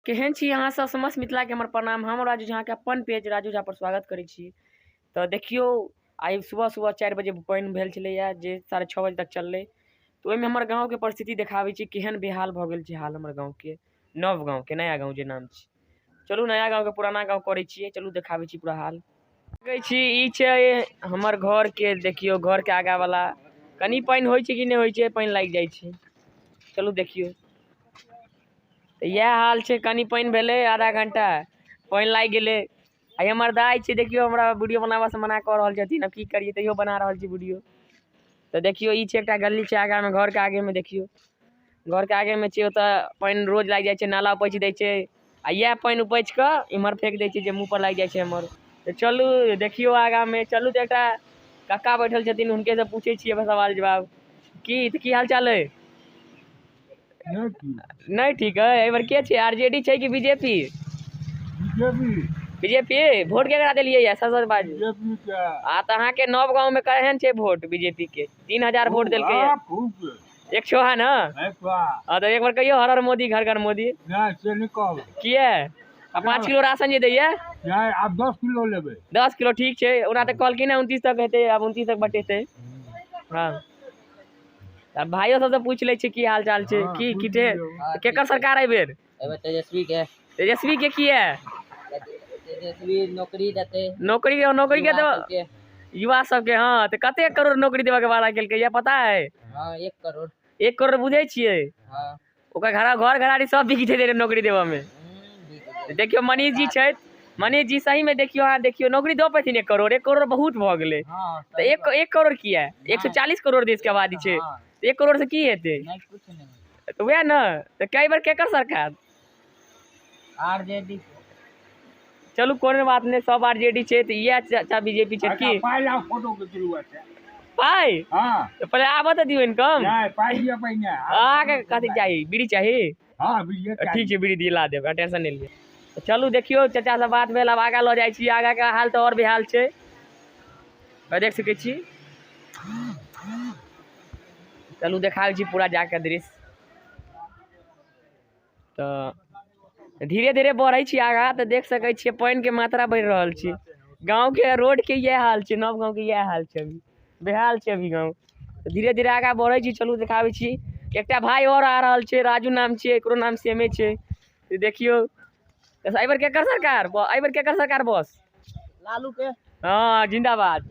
केहन छी अहाँ सब? समस्त मिथिलाके हमर प्रणाम। हम राजू झाके अपन पेज राजू झा पर स्वागत करै छी। तऽ देखियौ, आइ सुबह सुबह 4 बजे पानि भेल छलैए, जे 6:30 बजे तक चललै। तऽ ओहिमे हमर गाँवके परिस्थिति देखाबै छी, केहन बेहाल भऽ गेल छै हाल हमर गाँवके, नव गाँवके, नया गाँव जे नाम छै। चलू नया गाँवके पुराना गाँव करै छियै, चलू देखाबै छी पूरा हाल। देखै छी, ई छै हमर घरके, देखियौ घरके आगाँवला। कनि पानि होइ छै कि नहि होइ छै, पानि लागि जाइ छै। चलू देखियौ, तऽ इएह हाल छै। कनि पानि भेलै, आधा घंटा पानि लागि गेलै। आ हमर दाइ छै, देखियौ, हमरा वीडियो बनाबऽ से मना कऽ रहल छथिन। आब की करियै, तैयो बना रहल छी वीडियो। तऽ देखियौ, ई छै एकटा गली छै आगाँमे, घरके आगेमे। देखियौ, घरके आगेमे छै, ओतऽ पानि रोज लागि जाइ छै, नाला उपैछ दै छै। आ इएह पानि उपैछ कऽ इम्हर फेक दै छै, जे मुँह पर लागि जाइ छै हमर। तऽ चलू देखियौ आगाँमे। चलू, तऽ एकटा कक्का बैठल छथिन, हुनके से पूछै छियै सवाल जवाब। की तऽ की हाल चाल अइ? नहि ठीक है। एहि बार के छै, आरजेडी छै कि बीजेपी? बीजेपी। बीजेपी। वोट केकरा देलियै या, सच सच बाजू। बीजेपी के। आ तऽ अहाँके नव गाँव में केहन छै वोट? बीजेपी के 3000 वोट देलकै हाँ, खूब। एक छो है ना? एक बा। हाँ, तऽ एक बार कहियौ, हर हर मोदी, घर घर मोदी। नहीं, से नहीं कहब। किए? आ 5 किलो राशन जे दैया? नहीं, आब 10 किलो लेबै। 10 किलो ठीक छै। ओना तऽ कहलखिन हँ 29 तक हेतै, आब 29 तक बटेतै। हँ, तऽ भाइयो सबसँ पूछि लै छै, की हाल चाल छै? हाँ, की पूछि की छै? लियौ। केकर सरकार एहि बेर? एहिबेर तेजस्वी के। तेजस्वी के किए? तेजस्वी नौकरी देतै। नौकरी, नौकरी के युवा तऽ सबके। युवा सबके। हँ, तऽ कते करोड़ नौकरी देबऽ के वादा केलकै या, पता है? हँ, 1 करोड़। 1 करोड़, बुझै छियै? हँ। ओकर घर घर घराड़ी सब बिक जेतै नौकरी देबऽ मे। बिक गेल। देखियौ, मनीष जी छथि। मनीष जी, सही में देखियौ, अहाँ देखियौ, नौकरी दऽ पेथिन 1 करोड़? 1 करोड़ बहुत भऽ गेलै। हँ। तऽ 1 करोड़ किया, 140 करोड़ देश के आबादी छै। 1 करोड़ से की हेतै? नहि, कुछ नहि। तऽ वएह ने, तऽ कई बेर केकर सरकार? आरजेडी। चलू, कोनो बात नहि, सब आरजेडी छै तऽ इएह चाचा बीजेपी छै। अच्छा। की? पाइ लाउ, फोटो खिचलू छै। पाइ? हाँ। तऽ पहिले आबऽ तऽ दियौ इनकम। नहीं, पाइ दिअ पहिने। अहाँके कथी चाही? बीड़ी चाही? हाँ, बीड़िये चाही। ठीक छै, बीड़ी दिला देब, टेंशन नहि लिअ। तऽ चलू, देखियौ, चाचा से बात भेल, आब आगाँ लऽ जाइ छी। आगाँके हाल तऽ आओर बेहाल छै, तऽ देख सकै छी। चलू देखाबै छी पूरा जाके दृश्य। तऽ धीरे धीरे बढ़ै छी आगाँ, तऽ देख सकै छियै पानिके मात्रा बढ़ि रहल छै। गाँवके रोडके इएह हाल छै, नव गाँवके इएह हाल छै, अभी बेहाल छै अभी गाँव। तऽ धीरे धीरे आगाँ बढ़ै छी, चलू देखाबै छी। एकटा भाय आओर आ रहल छै, राजू नाम छै, एकरो नाम सेमे छै। तऽ देखियौ, एहि बेर केकर सरकार, एहि बेर केकर सरकार बस? लालू के। हँ, जिंदाबाद।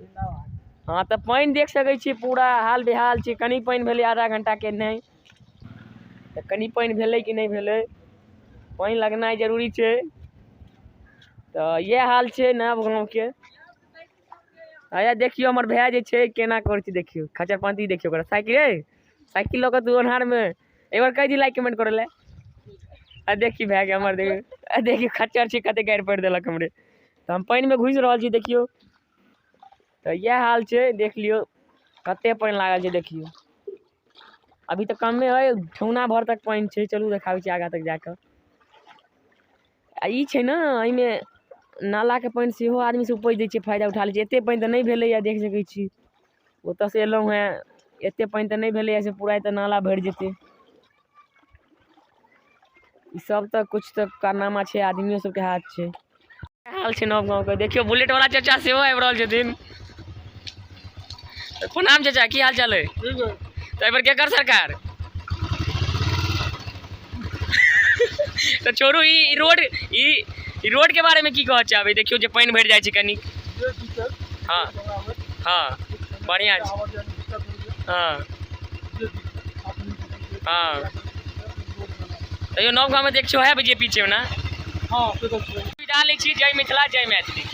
हँ, तऽ पानि देख सकै छियै, पूरा हाल बेहाल छै। कनि पानि भेलै आधा घंटाके नहि तऽ कनि पानि भेलै कि नहि भेलै, पानि लगनाइ जरूरी छै। तऽ इएह हाल छै नव गाँवके। आया देखियौ, हमर भाय जे छै केना करै छै, देखियौ खचरपंथी, देखियौ ओकरा। साइकिल रे, साइकिल लऽ कऽ तू अन्हारमे। एक बार कहि दी लाइक कमेंट करै लए। आ देखी भायके हमर, देखियौ, आ देखियौ, खच्चर छै, कते गारि पढ़ि देलक हमरे। तऽ हम पानिमे घुसि रहल छी, देखियौ। तऽ इएह हाल छै, देख लियौ कते पानि लागल छै। देखियौ, अभी तऽ कमे है, ठेहुना भर तक पानि छै। चलू देखाबै छी आगाँ तक जाकऽ। आ ई छै ने, एहिमे नालाके पानि सेहो आदमी सब उपटि दै छै, फायदा उठा लै छै। एते पानि तऽ नहि भेलैया, देख सकै छी, ओतऽ से एलहुँ हेँ। एते पानि तऽ नहि भेलैया से पूरा एतऽ नाला भरि जेतै। ई सब तऽ कुछ तऽ कारनामा छै, आदमियो सबके हाथ छै। हाल छै नव गाँवके। देखियौ, बुलेट वाला चाचा सेहो आबि रहल छथिन। प्रणाम चाचा, की हाल चाल है? ठीक है। तऽ एहिबेर केकर सरकार? तऽ छोड़ू, ई ई रोड, ई ई रोड के बारे में की कहऽ चाहबै? देखियौ जे पानि भरि जाइ छै कनि। जे ठीक है। हँ हँ, बढ़िआँ छै। आवाजाही दिक्कत होइए। जे ठीक। तैयो नव गाँवमे देखियौ है, बीजेपी छै ओना। हाँ, से तऽ छै। विदा लै छी। जय मिथिला, जय मैथिली।